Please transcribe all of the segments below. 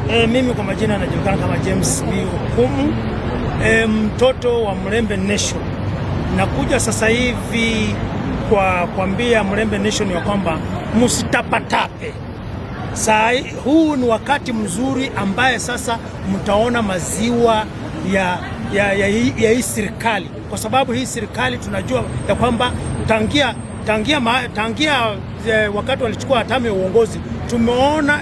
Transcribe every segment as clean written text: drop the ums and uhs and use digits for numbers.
Mimi kwa majina najulikana kama James B. Okumu, mtoto wa Mulembe Nation. Nakuja sasa hivi kwa kuambia Mulembe Nation ya kwamba msitapatape. Saa huu ni wakati mzuri ambaye sasa mtaona maziwa ya hii serikali, kwa sababu hii serikali tunajua ya kwamba tangia wakati walichukua hatamu ya uongozi tumeona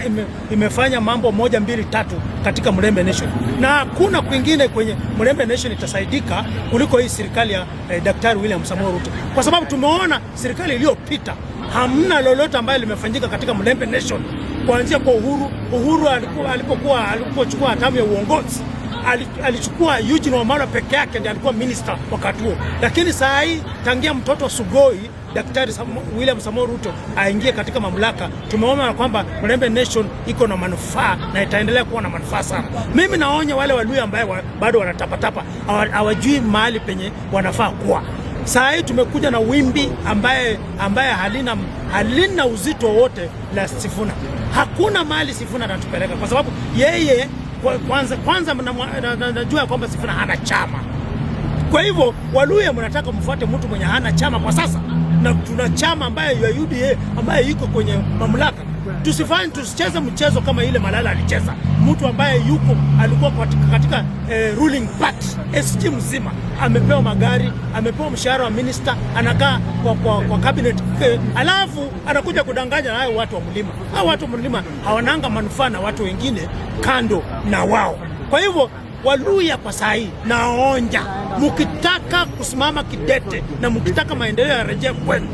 imefanya mambo moja, mbili, tatu katika Mulembe Nation, na hakuna kwingine kwenye Mulembe Nation itasaidika kuliko hii serikali ya Daktari William Samoei Ruto, kwa sababu tumeona serikali iliyopita hamna lolote ambayo limefanyika katika Mulembe Nation kuanzia kwa Uhuru. Uhuru alipokuwa alipochukua hatamu ya uongozi, alichukua Eugene Wamalwa peke yake ndiye alikuwa minister wakati huo, lakini saa hii tangia mtoto wa Sugoi, Daktari William Samoei Ruto, aingie katika mamlaka, tumeona kwamba Mulembe Nation iko na manufaa na itaendelea kuwa na manufaa sana. Mimi naonya wale Waluya ambaye bado wanatapatapa, hawajui mahali penye wanafaa kuwa. Saa hii tumekuja na wimbi ambaye halina uzito wote la Sifuna. Hakuna mahali Sifuna atatupeleka kwa sababu yeye kwanza najua kwamba Sifuna hana chama. Kwa hivyo Waluya mnataka mfuate mtu mwenye hana chama kwa sasa, na tuna chama ambaye ya UDA ambaye iko kwenye mamlaka. Tusifanye, tusicheze mchezo kama ile Malala alicheza, mtu ambaye yuko alikuwa katika ruling party, SG mzima, amepewa magari, amepewa mshahara wa minister, anakaa kwa cabinet, alafu anakuja kudanganya na hayo watu wa mlima. Hao watu wa mlima hawananga manufaa na watu wengine kando na wao. Kwa hivyo Waluya kwa saa hii naonja, mkitaka kusimama kidete na mkitaka maendeleo yarejee kwenu,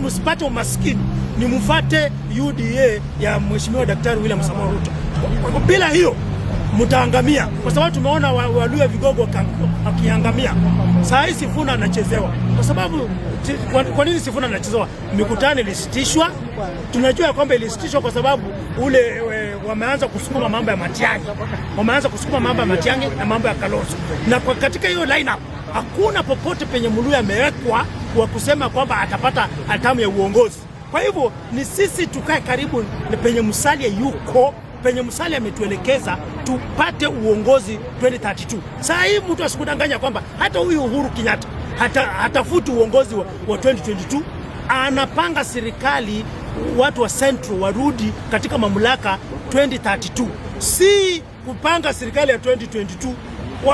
msipate umaskini, ni mfate UDA ya Mheshimiwa Daktari William Samoei Ruto. Bila hiyo mtaangamia, kwa sababu tumeona Waluya vigogo wakiangamia. Saa hii Sifuna anachezewa kwa sababu kwa nini Sifuna anachezewa? Mikutano ilisitishwa, tunajua kwamba ilisitishwa kwa sababu ule wameanza kusukuma mambo ya Matiang'i, wameanza kusukuma mambo ya Matiang'i na mambo ya Kalonzo, na kwa katika hiyo lineup hakuna popote penye Mluya amewekwa wa kusema kwamba atapata hatamu ya uongozi. Kwa hivyo ni sisi tukae karibu na penye Musalia yuko, penye Musalia ametuelekeza tupate uongozi 2032. Saa hii mtu asikudanganya kwamba hata huyu Uhuru Kenyatta hatafuti uongozi wa 2022, anapanga serikali watu wa Central warudi katika mamlaka 2032, si kupanga serikali ya 2022.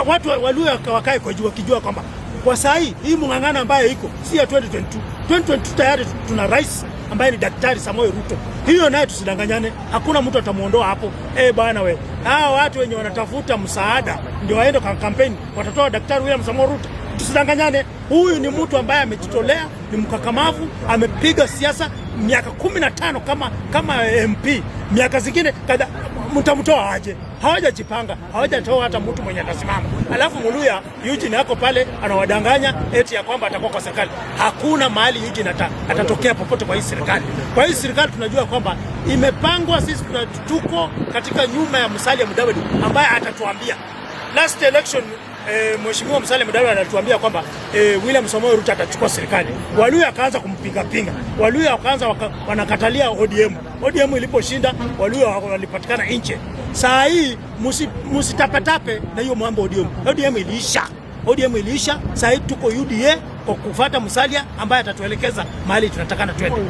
Watu Waluya wakae kwa juu wakijua kwamba kwa saa hii hii mng'ang'ano ambayo iko si ya 2022. 2022 tayari tuna rais ambaye ni Daktari Samoei Ruto. Hiyo naye tusidanganyane, hakuna mtu atamuondoa hapo. Eh, bwana we, hawa watu wenye wanatafuta msaada ndio waende kwa kampeni, watatoa Daktari William Samoei Ruto. Tusidanganyane, huyu ni mtu ambaye amejitolea, ni mkakamavu, amepiga siasa miaka 15 kama MP, miaka zingine kadha, mtamtoa aje? Hawajajipanga, hawajatoa hata mtu mwenye atasimama. Alafu Muluya Eugene yako pale anawadanganya eti ya kwamba atakuwa kwa serikali. Hakuna mahali Eugene atatokea popote kwa hii serikali. Kwa hii serikali tunajua kwamba imepangwa, sisi tuko katika nyuma ya Musalia Mudavadi ambaye atatuambia last election. Mheshimiwa Musalia Mudavadi anatuambia kwamba William Samoei Ruto atachukua serikali. Waluya akaanza kumpinga pinga. Waluya wakaanza wanakatalia ODM. ODM iliposhinda, Waluya walipatikana nje. Saa hii musitapatape na hiyo mambo ODM. ODM iliisha. ODM iliisha. Saa hii tuko UDA kwa kufuata Musalia ambaye atatuelekeza mahali tunatakana twende.